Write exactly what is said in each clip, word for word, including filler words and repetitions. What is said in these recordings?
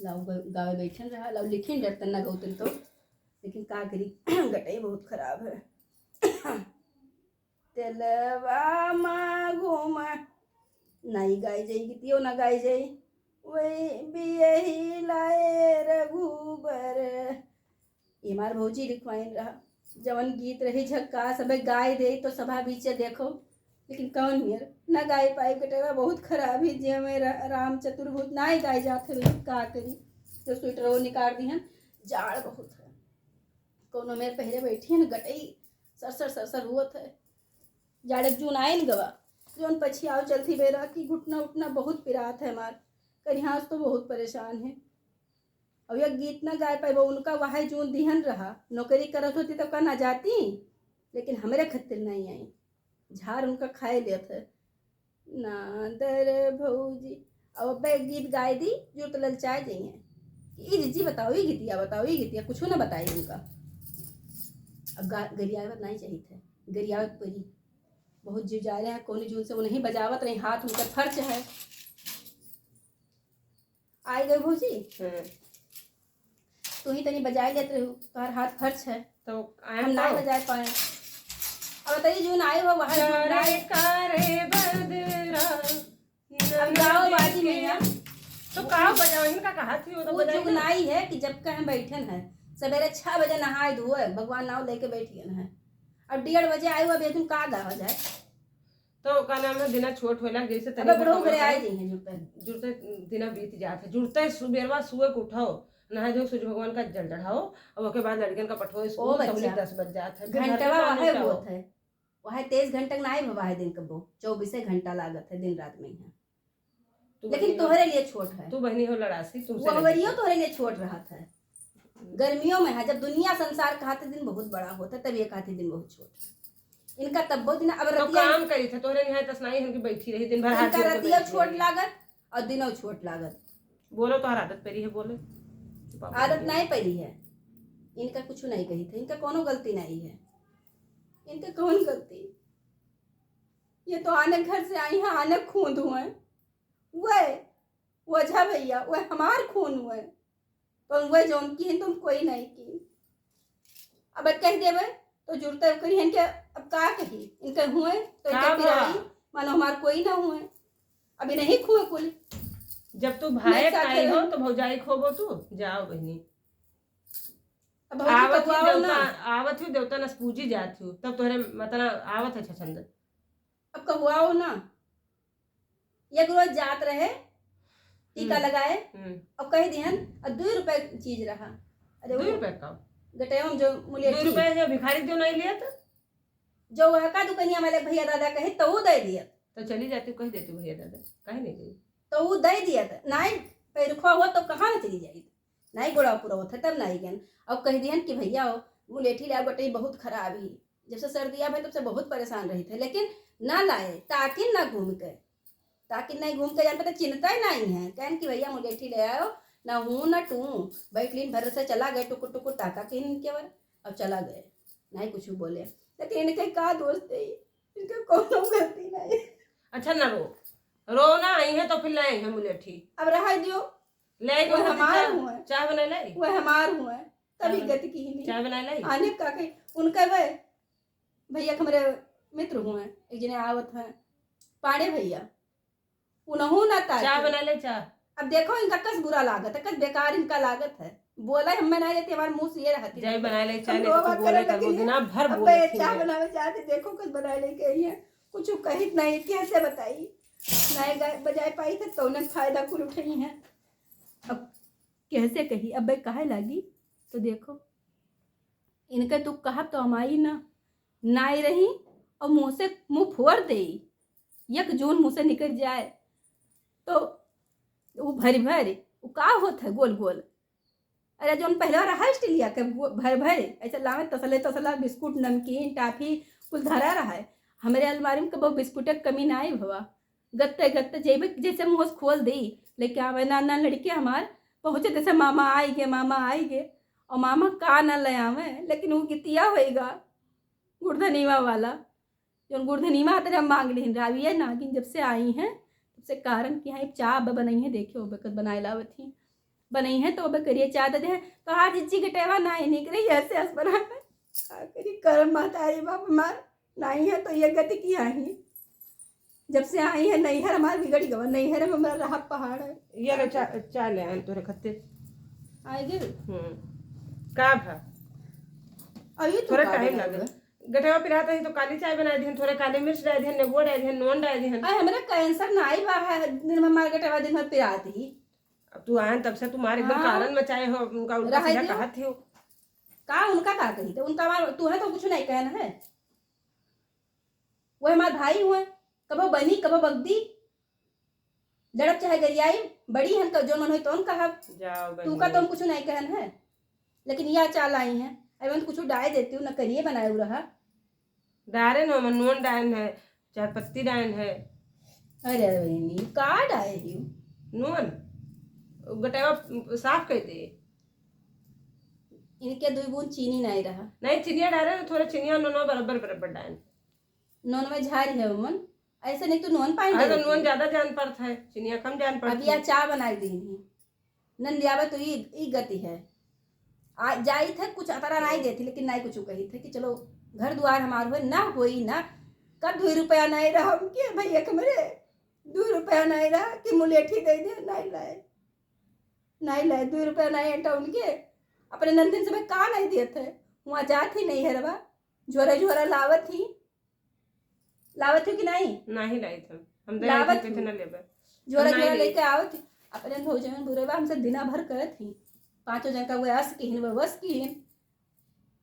लाओ ग-, गावे बैठन रहा, लाओ लिखिन डरतन ना गौतन तो, लेकिन का करी, गटई बहुत खराब है। तेलवा मा घूम, नाई गाई जाई, गीतियो ना गाई जाई। वही बियही लाए रघुबर। ये हमार भौजी लिखवाइन रहा, जवन गीत रही झक्कास, अबे गाय दे तो सभा बीचे देखो, लेकिन कौन मेर ना गाय पाई। गटवा बहुत खराब है, जे में रा-, राम चतुर्भुज ना ही गाय जात है, का करी? जो स्वेटर वो निकाल दी है, जाड़ बहुत है, कौनो मेर पहरे बैठी है ना, गटई सर सर सर सर हुआ था। जाड़े जून आए न गवा, जौन पछियाव चलती बेरा की घुटना उठना बहुत पिरात है हमार। करिहास तो बहुत परेशान है। अब यह गीत ना गाए पाए, उनका वह जून दिहन रहा, नौकरी करत होती तब का ना जाती, लेकिन हमरे खातिर नहीं आई। झार उनका खाए लेत है। नादर भौजी, अब अबे गीत गाए दी, जो तो ललचाए जाइए। ई जी बताओ, ई गीतिया बताओ, ई गीतिया, कुछो ना बताई उनका। अब गा-, गरियावत नहीं चाहिए थे, गरियावत परी। बहुत जीव जा रहे हैं, कौन जून से वो नहीं बजावत रही, हाथ उनका फर्च है। आए गए भौजी, हम्म। तू ही तनी बजाए लेत रहू, तोहर हाथ फर्च है। तो आए हम ना पाओ। बजाए पाए। अब बताइए, जून आए हो, वहाँ जून कारे, आए। कारे बदरा, अब गाओ बाजी में यार। तो का बजाओ, इनका कहा थी, वो तो वो बताइए ना। जुगनाई है कि जब कहें बैठन है, सवेरे छह बजे नहाए धोए, भगवान नाव लेके बैठ गए हैं। अब डेढ़ बजे आए हुआ, अभी तुम का गावा जाए? तो का नाम है, दिना छोट होला, जैसे अबे तनी बुढ़ऊ घरे बताओ, आए जी हैं जुड़ते। जुड़ते दिना बीत जात है, जुड़ते सुबेरवा सुए के उठाओ, नहाए धोए सूर्य भगवान का जल चढ़ाओ, और ओके बाद लड़कन का पठो ओ स्कूल, तब ले बच्चा, दस बज जात है, फिर घर के घंटवा काम वहे निपटाओ। होत है, वहे तेईस घंटा ना आए भवा है दिन कबो, चौबीसे घंटा लागत है दिन रात में यहाँ। तू लेकिन बहनी हो, तोहरे लिए छोट है। तू बहनी हो लड़ासी, तुमसे वो लड़की वरियो है। तोहरे लिए छोट रहत है। गर्मियों में है, जब दुनिया संसार कहते दिन बहुत बड़ा होता है, तब ये कहते दिन बहुत छोट है। इनका तब्बो दिन अब तो रतिया काम करी थे, तोहरे निहाय तसनाई हन कि बैठी रही दिन भर हाथ इनका जोड़ के रतिया बैठी छोट रही। लागत और दिनों छोट लागत। बोलो, तोहर आदत परी है, बोले। चुप आप आदत बोलो। नहीं परी है, इनका कुछ नहीं कही थे, इनका कोनो गलती नहीं है। इनका कौन गलती? ये तो आने घर से आई हैं, आने खून हुए। वह ओझा भैया, वह हमार खून हुए। तो वह जौन की हैं, तुम कोई नहीं की। अब कह देवे तो जुड़ते करी हैं कि अब का कही, इनके हुए तो इनके का पिराई, बा? मानो हमार कोई ना हुए। अब इन्हीं खुए कुल। जब तू भाई मेरे साथ खाए हो रहो। तो भौजाई खोबो तू, जाओ बहनी। अब भौजी आवत ही कबुआओ देवता, ना। आवत ही देवता नस पूजी जात ही, तब तोहरे मतलब आवत है छछंद। अब कबुआओ ना। एक रोज जात रहे टीका हम्म। लगाए, हम्म। और कह दिहन, और दो रुपए चीज रहा। अरे दो वो रुपए का? गटैया में जो मुलेठी। दो रुपए जो भिखारी जो नहीं लिया तो? जो वह का दुकनिया वाले भैया दादा कहे, तो वो दे दिया। तो चली जाती, कह देती भैया दादा, काहे नहीं गई? तो वो दे दिया था। नाई पैरखवा हुआ तो कहाँ न चली जाई? नाई गोड़ा पूरा होता तब नाई गन। अब कह दिहन कि भैया हो, मुलेठी ले आओ, गटई बहुत खराब ही। जब से सर्दिया भई तब से बहुत परेशान रही थे, लेकिन ना लाए, ताकिन ना घूम के, ताकिन नहीं घूम के जान पता चिन्हता ही नहीं है। कहन कि भैया मुलेठी ले आओ, ना हूँ ना टू, बैठ लीन भर से चला गए टुकुर टुकुर ताका के इनके वर, अब चला गए, नहीं कुछ बोले। लेकिन इनके का दोष है, इनके कोनो गलती नहीं। अच्छा ना रो, रो ना, आई है तो फिर ले आई है मुलेठी। अब रहा दियो, ले आई वो तो हमार चाह, हुए। चाह बना ले। वो हमार हुए, तभी चाह बना, गति की ही नहीं। चाह बना ले। आने का कही, उनका वह भैया के हमरे मित्र हुए, एक जने आवत हैं, पांडे भैया, उनहू ना ताकी। चाह बना ले, चाह। अब देखो इनका कस बुरा लागत है, कस बेकार इनका लागत है। बोला हमें ना रहती, हमारे मुंह से ये रहती जाए नहीं। बना ले, चाह हम नहीं तो रोवा कुछ बोले करे करबो, लेकिन दिन भर अब बोले ये चाह बनावे जाते, देखो कस बना लेके आई है, कुछ कहित नहीं, कैसे बताई? नहीं गा-, बजाए पाई थे तो उन्हें फायदा कुल उठाई है। अब कैसे कही, अब भाई काहे लागी? तो देखो, इनके तू कहब तो हम आई ना, नाई रही और मुंह से, मुंह फोड़ दे, एक जून मुंह से निकल जाए तो वो भरी भरी, वो का होत है गोल गोल? अरे जौन पहले रहा स्टीलिया के गो-, भर भर ऐसे लावे तसले तसला बिस्कुट, नमकीन, टाफी कुल धरा रहा है। हमरे अलमारी में कबो बिस्कुट के कमी ना आई भवा। गत्ते गत्ते जेबे जैसे मुंह से खोल दे, लेके आवे ना, ना लड़के हमार पहुंचे जैसे मामा आई गे, मामा आई गे। और मामा का ना ले आवे, लेकिन वो गीतिया होएगा गुड़धनीवा वाला, जौन गुड़धनीवा तेरे हम मांग लिहिन राविया नागिन जब से आई हैं, तब से कारण कि हाँ, चाह अब बनाई है, देखियो, बेकत बनाए लावत ही। बनइहैं तो अबे करिया चाह दे दे। तोहार जिज्जी गटेवा नाहीं निकरे, ऐसे अस बना है। का करी, करम महतारी बाप हमार नाहीं है तो ये गति की आई। जब से आई है नैहर हमार बिगड़ गवा, नैहर में हमारा रहा पहाड़ है। ये लो चा-, चाह ले आन तोरे खत्ते। आए गे? हम्म। का भा? अभी तू थोड़ा का time बनाए लगे। बा? गटेवा पिरात रही तो काली चाय बनाए दिहन, थोड़े काली मिर्च डाल दिहन, नेबुआ डाल दिहन, नून डाल दिहन। अरे हमरा कैंसर नाहीं बा है, दिन में हमार गटेवा दिन भर पिरात ही। अब तू आयन तब से तुम्हारे एकदम हाँ। कारण में चाहे हो, उनका उल्टा रहे सीधा दियो। कहत ही हो। का उनका का कही? तो उनका मार, तू है तो कुछ नहीं कहना है। वो हमार भाई हुए, कबो बनी, कबो बगदी, लड़ब चाहे गरियाई, बड़ी हन, क-, जौन मन होई तौन कहब। जाओ तू का बहिनी। तो हम कुछ नहीं कहन है, लेकिन या चाल आई है, अब हम कुछ डाय देती हूँ, न करिए बनाए रहा। डारे न, हम नून डायन है, चार पत्ती डायन है। अरे बहिनी, का डाए ही? नून, गटेवा साफ कर दे। इनके दुई बूंद चीनी नहीं रहा। नहीं, चिनिया डारे न, थोड़ा चिनिया नून बराबर बराबर डायन। नून में झारी है उमन, ऐसे नहीं तो नून पानी अरे तो डाले नून थे। ज्यादा जान पड़त है, चिनिया कम जान पड़त अब या है। चाह बनाई दी नहीं। नंदियावा तो ई, ई गति है। आ, जाई थे, कुछ अतरा नाई देती, लेकिन नाई कुछ कही थे कि चलो, घर दुआर हमार होए, ना होई ना। कब दुई रुपया नाई रहा उनके भैया के मेरे, दुई रुपया नाई रहा कि मुलेठी दे दे, नाई लाए, नाई लाए, दुई रुपया नाई अंटा उनके। अपने नंदिन से मैं का नाई दिए थे, वहाँ जात ही नहीं है रवा, झोरा झोरा लावत ही, लावत ही कि नाई? नाहीं लाइत हम। हम दे लावत आइत हम, कैसे हूँ। ना लेबे? झोरा हम नाहीं झोरा लेइत। लेके आवत ही। अपने भौजाई में बुरे बा, हमसे दिना भर करत ही। पाँचों जन का वो अस किहिन, वो वस किहिन।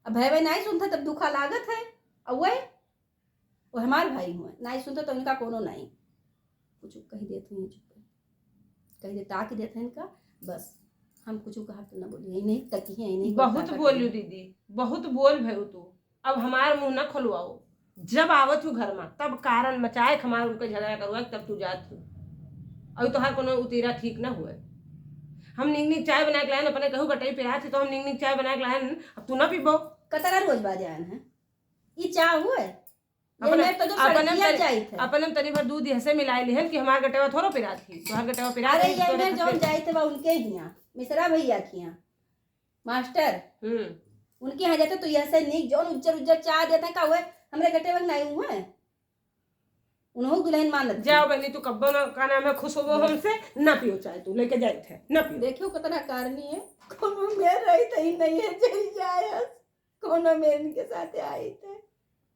अब भय भाई नाहीं सुनता तब दुखा लागत है। अब वह, वो हमार भाई हुए, नाहीं सुनता तो उनका कोनो नाहीं। कुछ कह देत हुए, चुप कर। कह दे, ताकि देत है इनका, बस। हम कुछ कहा तो ना बोली, यही नहीं तकी है, यही नहीं बहुत बोलता बोलियो करती। दीदी, बहुत बोल भयू तू। अब हमार मुंह ना खोलवाओ। जब आवत हूँ घर में, तब कारण मचाए के हमार उनके झगड़ा करवा, तब तू जात हूँ। और तोहार कोनो उतीरा ठीक ना हुए। हम निक निक चाय बना के लायन, अपने कहू गटई पिरात ही तो हम निक निक चाय बना के लायन, अब तू ना पीबो। कतरा रोज बाजे आन है? ई चाह हुए? ये अपने, मेर तो जो अपने सड़किया तनी, जाइत है। अपने तनी भर दूध यहसे मिलाए लिहन कि हमार गटेवा थोड़ो पिरात ही, तोहार गटेवा पिरात अरे ही, ये तोरे मेर जौन खातिर। जाइत बा उनके हियाँ, मिश्रा भैया के हियाँ, मास्टर, हम्म। उनके यहाँ जाते तो यहसे नीक जौन उज्जर उज्जर चाह देते का हुए, हमरे गटेवा के नाई हुए। उन्हों दुल्हन मानत जाओ ही। बहनी, तू कब्बो ना, का नाम है, खुश होबो हमसे, ना पियो चाय तू, लेके जाइत है, ना पियो। देखियो कितना कारणी है, कोनो मेर रही तही नहीं है, चली जाए, कोनो मेर इनके साथे आई थे।